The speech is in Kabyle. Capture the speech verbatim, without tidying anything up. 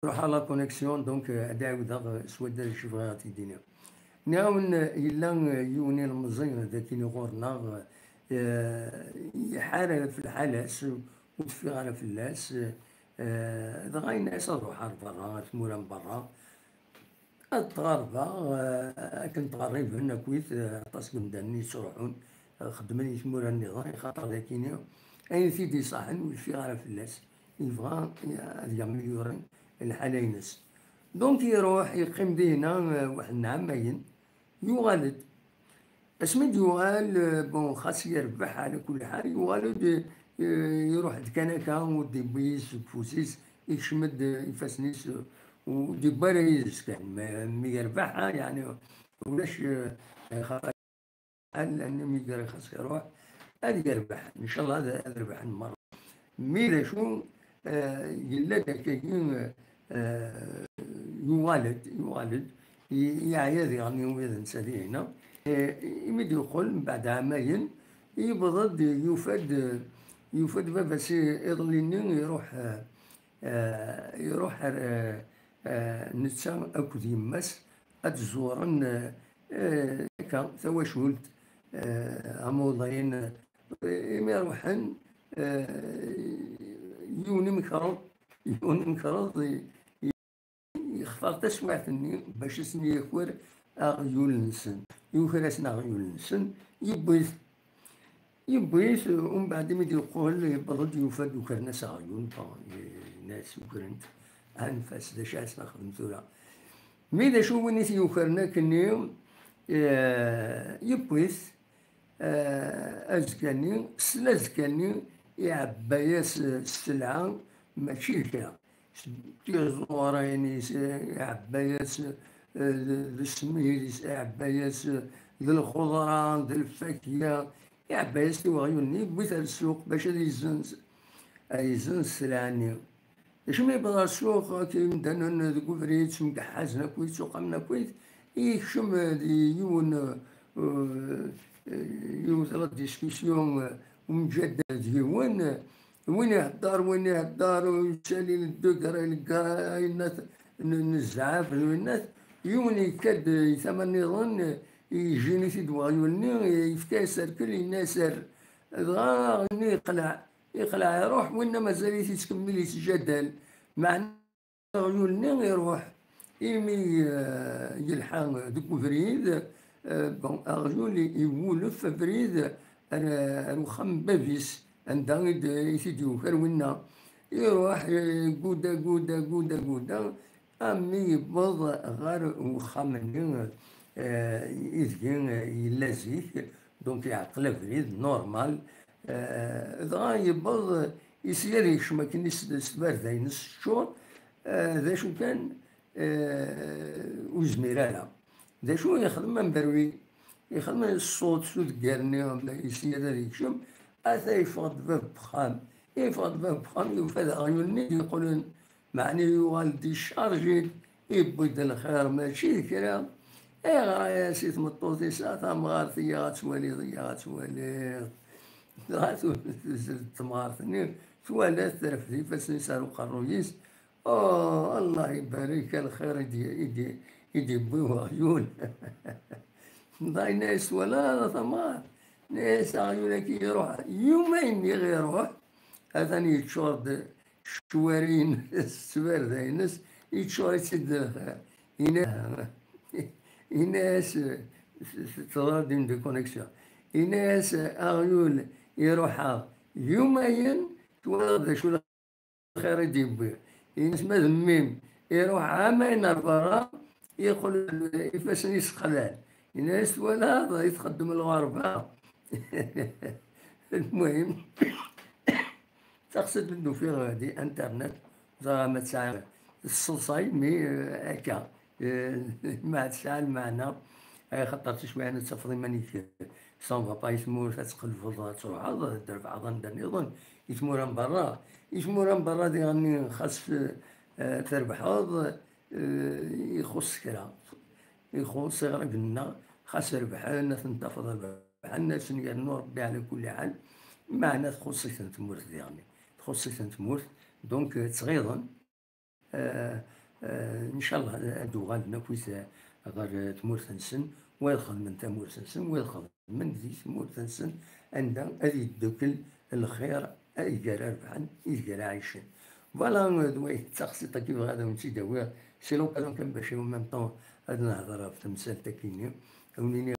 Ruḥ à la connexion, donc, euh, ad ɛiwdeɣ, euh, s waddal acu bɣiɣ ad t-id-iniɣ. Nniɣ-awen, euh, yella, euh, yiwen ilemẓi, euh, d akin ɣur-neɣ, euh, iḥar ɣef lḥal-as, ur teffiɣ ara fell-as, euh, dɣa yenna-as ad ruḥeɣ ar berra, ar tmura n berra, ad ttɣerrbeɣ, euh, akken ttɣerriben akkit, euh, aṭas n yemdanen yettruḥun, euh, xeddmen i tmura nniḍen, xaṭer d akini ayen t-id-iṣaḥen ur yeffiɣ ara fell-as. Yebɣa, eh, ad yamelyuri lḥala-ines. Donc iruḥ, yeqqim dinna, eh, waḥed n ɛamayen, yuɣal-d. Asmi d-yuɣal, eh, bon, xas yerbeḥ ɛla kulli ḥal, yuɣal-d, eh, iruḥ-d kan akka, ur d-iwwi seg ufus-is, ikcem-d, eh, ifassen-is, eh, ur d-iwwi ara yid-s kan. Ma, mi yerbeḥ, eh, yeɛni ulac, eh, xaṭer lḥal, llan mi gar xas iruḥ, ad yerbeḥ, ncallah ad, ad rebḥen merra. Mi d acu, eh, yella-d akkagi, eh, yuɣal-d, yuɣal-d, ye-, yeɛya diɣen i wid netta dihina. Eh, imi d-yeqqel, mbeɛd ɛamayen, yewweḍ-d, yufa-d, yufa-d baba-s i-, iḍelli-nni iruḥ, eh, eh, iruḥ ar, eh, eh, netta akked yemma-s ad ẓuren, eh, eh, akka, tawacult, eh, amuḍin, eh, imi ruḥen, eh, yiwen imekreḍ, yiwen imekreḍ i-, i-, yextar taswiɛt-nni bac ad sen-yaker aɣyul-nsen. Yuker-asen aɣyul-nsen, yewwi-t. Yewwi-t, umbeɛd imi d-yeqqel, yewweḍ-d, yufa-d ukren-as aɣyul, bon, yenna-as ukren-t, anef-as, d acu ara s-nexdem tura? Mi d acu win i t-yukren akkenni, eh, yewwi-t, eh, azekka-nni, s lazekka-nni, iɛebba-yas, eh, sselɛa, mačči d kra. S tiẓurin-is, iɛebba-yas, eh, d, d ssmid-is, iɛebba-yas, eh, d lxeḍra, d lfakya, iɛebba-yas tiweɣyulin, yewwi-t ar ssuq bac ad yezzenz, ad yezzenz sselɛa-nni. Acimi yewweḍ ɣer ssuq, akken imdanen deg ubrid ttemgeḥḥazen akkit, ttuqamen akkit, yekcem di yiwen, eh, yiwet la discussion, eh, umǧaddal d yiwen, eh, win ihedder, win ihedder, ur yettali le degré, le gars, ayennat n, n zzɛaf, d winnat, yiwen yekka-d, eh, i tama nniḍen, eh, yejjini-t-id weɣyul-nni, eh, yefka-yas rrkel, yenna-yas err. Dɣa aɣyul-nni yeqleɛ, yeqleɛ iruḥ, winna mazal-it yettkemmil yettjaddal. Meɛna aɣyul-nni iruḥ imi, eh, yelḥa deg ubrid, eh, bon, aɣyul i-, iwulef abrid ar, ar uxxam n bab-is, anda i d-, i t-id-yuker winna. Iruḥ, eh, guda, guda, guda, guda, ami yewweḍ ɣer uxxam-nni, eh, ideg, eh, yella zik, donc iɛeqqel abrid, normal. Eh, dɣa yewweḍ, yesya ad yekcem akken s, s tbarda-ines teččur, eh, d acu kan, eh, ur yezmir ara. D acu yexdem amberwi? Yexdem ṣṣut s udeggar-nni, yesya ad yekcem, ata yeffeɣ-d bab n uxxam. Yeffeɣ-d bab n uxxam, yufa d aɣyul-nni d-yeqqlen. Meɛni yuɣal-d yeccarji-d, yewwi-d lxir, mačči d kra. Ayɣer ara yas i tmeṭṭut-is, a tamɣart, iyya ad twaliḍ, iyya ad twaliḍ. Dɣa tu-, tuzzel-d temɣart-nni, twala-t, terfed ifassen-is ar uqerruy-is. Oh, Allah ibarek, a lxir i d-, i d-, i d-yewwi weɣyul. Dɣa yenna-yas, twalaḍ a tamɣart? Yenna-yas, aɣyul-agi iruḥ, yumayen i ɣ-iruḥ, atan yeččur-d ccwari-ines, ttberda-ines, yeččur-itt-id d lxir. Yenna-, yenna-yas, teḍra-d une déconnexion. Yenna-yas, aɣyul iruḥ-aɣ yumayen, twalaḍ d acu lxir i d-yewwi. Yenna-yas, ma d mmi-m iruḥ ɛamayen ar berra, yeqqel ifassen-is qlan. Yenna-yas, twalaḍ, i txeddem lɣerba. Lmuhim, Taxsayt n d-ufiɣ di internet, ẓriɣ ma tesɛa tseḍsay, mi, eh, akka, eh, ma tesɛa lmeɛna, eh, xaṭer tiswiɛin ad tafeḍ iman-ik, eh, ça va pas i tmurt, ad tqelbeḍ, ad truḥeḍ, ad d-trebḥeḍ anda nniḍen, i tmura n berra. I tmura n berra diɣen xas, eh, trebḥeḍ, eh, ixuṣ kra. Ixuṣ iɣriben-nneɣ, xas rebḥen, ad ten-tafeḍ rebḥen, ad sen-yernu Rebbi ɛla kulli ḥal, meɛna txuṣṣ-iten tmurt diɣen. Txuṣṣ-iten tmurt, donc, eh, ttɣiḍen. eh, eh, ncallah ad uɣalen akkit ɣer tmurt-nsen, wa ad xedmen tamurt-nsen, wa ad xedmen di tmurt-nsen, anda ad yeddukel lxir ideg ara rebḥen, ideg ara ɛicen. Voilà, d way d taxsiṭ-agi bɣiɣ ad awen-tt-id-awiɣ, c'est l'occasion kan bac en même temps ad nehder ɣef temsalt-agi-nni, ad wen-iniɣ